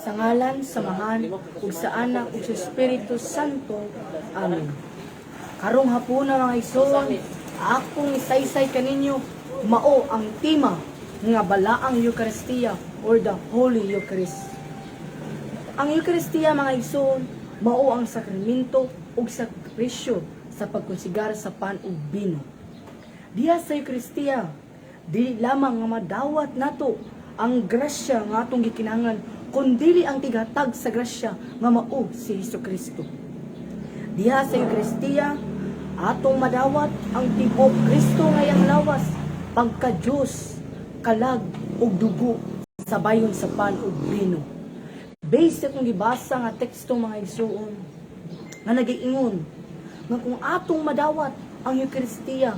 Sa ngalan sa Amahan ug sa Anak ug sa Espiritu Santo. Amen. Karong hapuna, mga igsoon, akong isaysay kaninyo mao ang tema nga balaang Eukaristiya or the Holy Eucharist. Ang Eukaristiya, mga igsoon, mao ang sakramento ug sakripisyo sa pagkonsigar sa pan ug bino. Diha sa Eukaristiya, dili lamang nga madawat nato ang grasya nga atong gikinahanglan, kundili ang tighatag sa grasya nga mao si Hesus Kristo. Diha sa Eukaristiya, atong madawat ang tibuok Kristo nga iyang lawas, pagka Diyos, kalag ug dugo sa bayon sa pan ug bino. Based sa akong gibasa nga teksto, mga igsuon, nga nagiingon nga kung atong madawat ang Eukaristiya,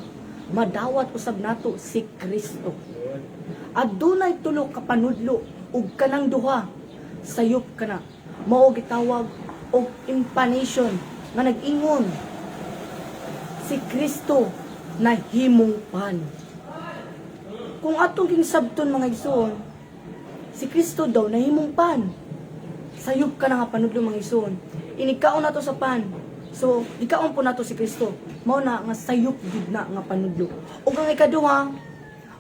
madawat usab nato si Kristo. Adunay tulo ka panudlo ug kanang duha sayop kana mao gitawag og impanation nga nag-ingon si Kristo nahimong pan. Kung atong ginsabton, mga igsoon, si Kristo daw nahimong pan. Sayop ka na nga panudlo, mga igsoon. Inigkaon nato sa pan. So, gikaon po nato si Kristo. Mao na nga sayop gid na nga panudlo. Ug ang ikaduha,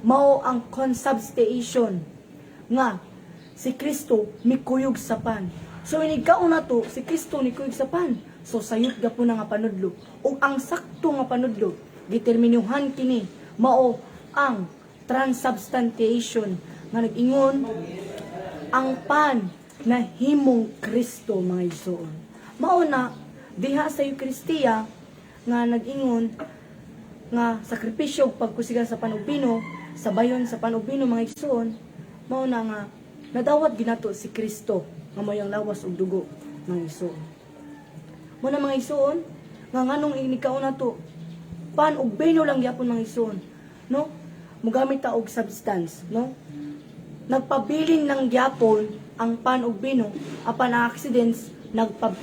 mao ang consubstantiation nga si Kristo mikuyog sa pan. So inigkaon nato si Kristo nikuyog sa pan. So sayop gapon na nga panudlo. Ug ang sakto nga panudlo, determinuhan kini mao ang transubstantiation nga nag-ingon ang pan na himong Kristo, mga igsoon. Mao na diha sa Eukaristiya nga nag-ingon nga sakripisyo ug pagkusigan sa pan ug bino sa bayon sa pan ug bino, mga igsoon, mao na nga nadawat ginato si Kristo nga mo'y ang lawas ug dugo, mga igsoon. Mao na, mga igsoon, nga nganong inigkaon nato pan ug bino lang gyapon, mga igsoon, no? Mugamit ta og substance, no? Nagpabilin lang gyapon ang pan ug bino apan ang accidents nagpa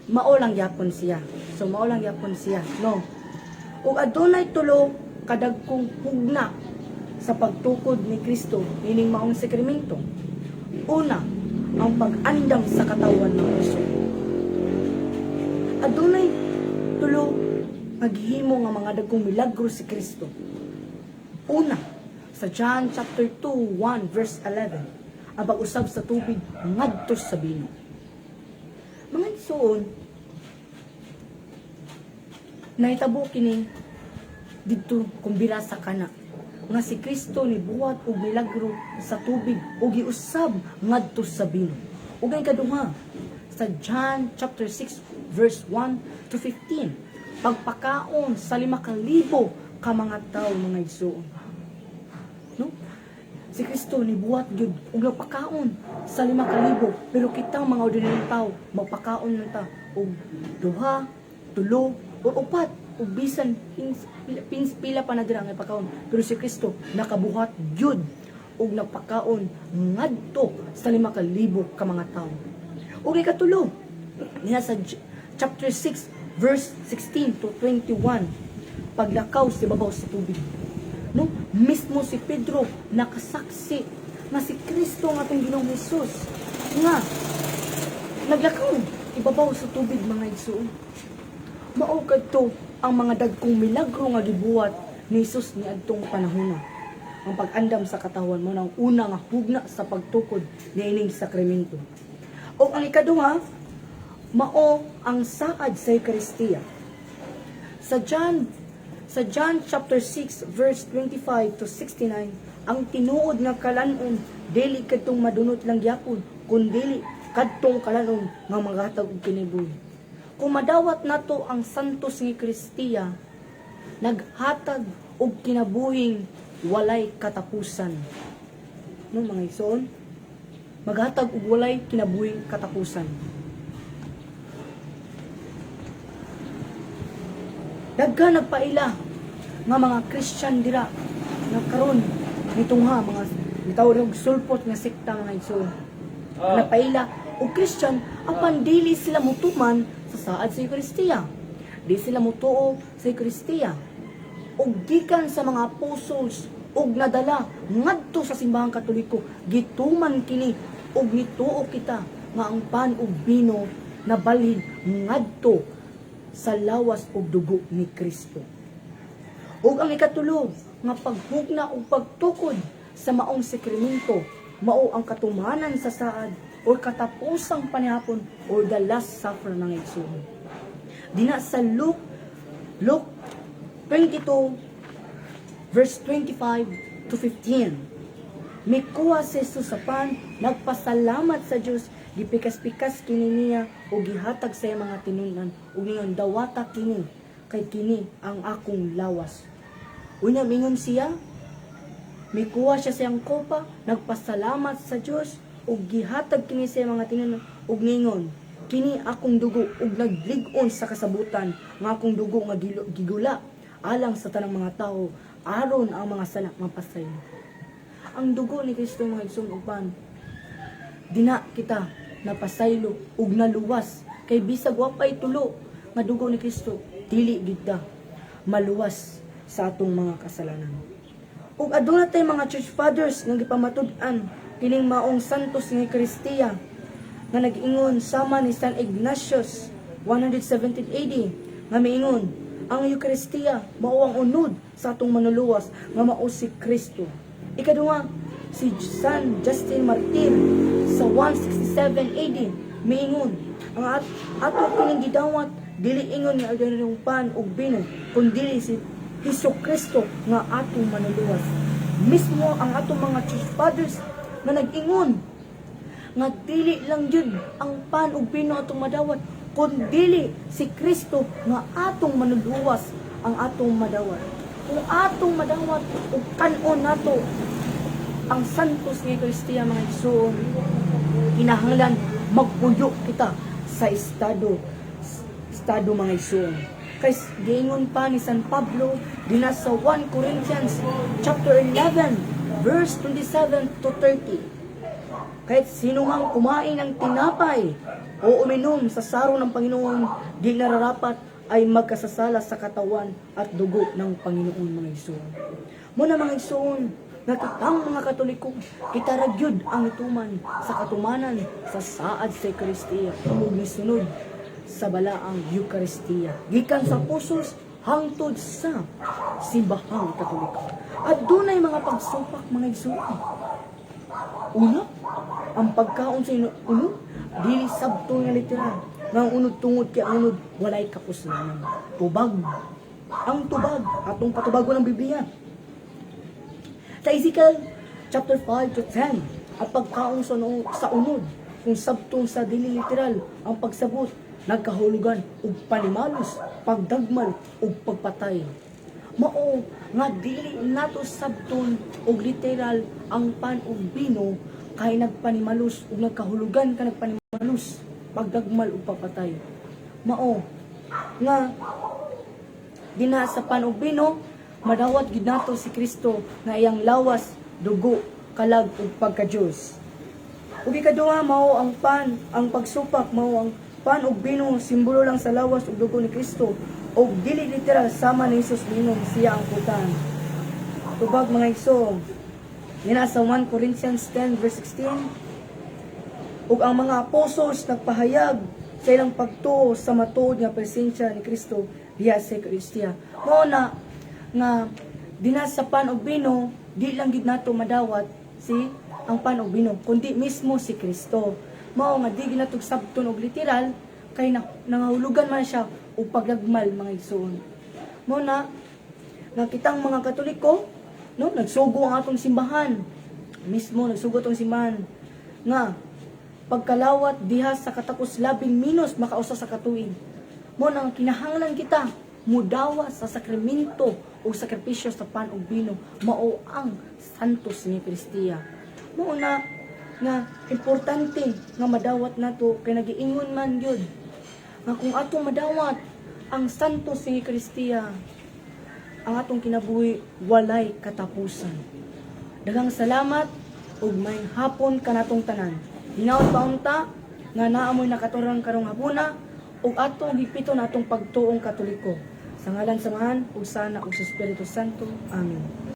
mao lang gyapon siya. So mao lang gyapon siya, no? Ug adunay tulo kadagkong hugna sa pagtukod ni Kristo nining maong sakramento. Una, ang pag-andam sa katawan ng Kristo. Adunay tulo maghimo nga mga dagkong milagro si Kristo. Una, sa John chapter 2, 1 verse 11, ang pag-usab sa tubig ngadto sa bino. Mga igsoon, nahitabo kini didto kumbira sa Kana nga si Kristo nibuhat og milagro sa tubig ug giusab ngadto sa bino. Ug ang ikaduha, sa John chapter 6 verse 1 to 15, pagpakaon sa 5,000 ka mga tawo, mga igsoon. No? Si Kristo nibuhat gyud og nagpakaon sa 5,000, pero kitang mga ordinaryong tao magpakaon lang ta og duha, tulo o upat ug bisan pins, pila, pins, pila pa na dira ang ipakaon, pero si Kristo nakabuhat gyud og nagpakaon ngadto sa 5,000 ka mga tawo. Ug ikatulo niya sa chapter 6 verse 16 to 21, paglakaw sa babaw sa tubig, no? Mismo si Pedro nakasaksi nga si Kristo nga atong Ginoong Hesus nga naglakaw ibabaw sa tubig, mga igsoon. Mao kadto ang mga dagkong milagro nga gibuhat ni Jesus niadtong panahona. Ang pag-andam sa katawan mao ang una nga hugna sa pagtukod niining sakramento. O ang ikaduha, mao ang saad sa Eukaristiya. Sa John chapter 6 verse 25 to 69, ang tinuod nga kalanon dili kadtong madunot lang gyapon, kundili kadtong kalanon nga maghatag og kinabuhi. Kung madawat nato ang Santos nga Eukaristiya, naghatag og kinabuhing walay katapusan. No, mga igsoon? Maghatag og walay kinabuhing katapusan. Daghan nagpaila nga mga Christian dira nga karon nitungha mga gitawag og sulpot nga sekta, mga igsoon. Nagpaila og Christian apan dili sila mutuman sa saad sa Eukaristiya. Di sila mutuo sa Eukaristiya. Ug gikan sa mga apostles ug nadala ngadto sa Simbahang Katoliko, gituman kini ug nituo kita nga ang pan ug bino nabalhin ngadto sa lawas ug dugo ni Kristo. Ug ang ikatulo nga paghugna ug pagtukod sa maong sakramento mao ang katumanan sa saad or katapusang panihapon or the Last Supper, mga igsoon. Dina sa Luke 22 verse 25 to 15. Mikuha si Jesus sa pan, nagpasalamat sa Dios, gipikas-pikas kini niya ug gihatag sa iyang mga tinun-an ug ningon, "Dawata kini, kay kini ang akong lawas." Unya mingon siya, mikuha siya sa iyang kopa, nagpasalamat sa Dios ug gihatag kini sa iyang mga tinun-an ug ningon, "Kini akong dugo ug naglig-on sa kasabutan nga akong dugo nga gigula alang sa tanang mga tawo aron ang mga sala mapasaylo." Ang dugo ni Kristo, mga igsoon, upan dina kita napasaylo ug naluwas, kay bisag wa pay tulo nga dugo ni Kristo, dili gid ta maluwas sa atong mga kasalanan. Ug aduna tay mga church fathers nga gipamatud-an kining maong Santos nga Eucharistia nga nag-ingon, sama ni San Ignatius 117 AD nga miingon, ang Eucharistia mao ang unod sa atong Manluluwas nga mao si Kristo. Ikaduha, si San Justin Martyr sa 167 AD miingon, ang ato kining gidawat dili ingon nga ordinaryong pan ug bino, kundi si Hesus Kristo nga atong Manluluwas. Mismo ang atong mga church fathers nga nag-ingon nga dili lang jud ang pan ug bino atong madawat, kundili si Kristo nga atong Manluluwas ang atong madawat. Kung atong madawat ug kan-on nato ang Santos nga Eucharistia, mga igsoon, kinahanglan magpuyo kita sa estado, mga igsoon. Kay giingon pa ni San Pablo dina sa 1 Corinthians chapter 11 verse 27 to 30, "Kahit sino mang kumain ng tinapay o uminom sa saro ng Panginoon, di nararapat, ay magkasasala sa katawan at dugo ng Panginoon," mga igsoon. Muna, mga igsoon, nga kitang mga Katoliko, kita ra gyud ang ituman sa katumanan sa saad sa Eucharistia ug nisunod sa balaang Eucharistia, gikan sa apostles hangtod sa Simbahang Katoliko. At dunay mga pagsupak, mga igsoon. Una, ang pagkaon sa unod, dili sabto nga literal nga ang unod, tungod kay ang unod walay kapuslanan. Tubag. Ang tubag, atong patubagon ng Biblia. Sa Ezekiel chapter 5 to 10, ang pagkaon sa unod, kung sabtong sa dili literal, ang pagsabot, nagkahulugan og panimalos, pagdagmal ug pagpatay. Mao nga dili nato sabton og literal ang pan ug bino kay nagpanimalos ug nagkahulugan ka nagpanimalos, pagdagmal ug pagpatay. Mao nga dinha sa pan ug bino madawat gid nato si Kristo nga iyang lawas, dugo, kalag ug pagka-Dios. Ug ikaduha, mao ang pan, ang pagsupak mao ang pan ug bino simbolo lang sa lawas ug dugo ni Kristo ug dili literal, sama ni Jesus minom siya ang putan. Tubag, mga igsoon. Nina sa 1 Corinthians 10 verse 16, ug ang mga apostles nagpahayag sa ilang pagtuo sa matuod nga presensya ni Kristo diha sa Eucharistia. Mao na nga dinha sa pan ug bino, di lang gid nato madawat si ang pan ug bino, kundi mismo si Kristo. Mao nga di gid nato sabton og literal kay nangahulugan man siya og pagdagmal, mga igsoon. Mao na nga kitang mga Katoliko, no, nagsugo ang atong simbahan. Mismo nagsugo atong simbahan nga pagkalawat diha sa katapos labing minus makausa sa katuig. Mao nang kinahanglan kita mudawa sa sakramento o sakripisyo sa pan ug bino, mao ang Santos nga Eucharistia. Mao na nga importante nga madawat nato kay nagiingon man gyud nga kung atong madawat ang Santos nga Eucharistia, ang atong kinabuhi walay katapusan. Daghang salamat ug may hapon kanatong tanan. Hinaot pa unta nga naa moy nakaturang karong hapuna ug atong higpiton atong pagtuong Katoliko. Sa ngalan sa Amahan ug sa Anak ug sa Espiritu Santo. Amen.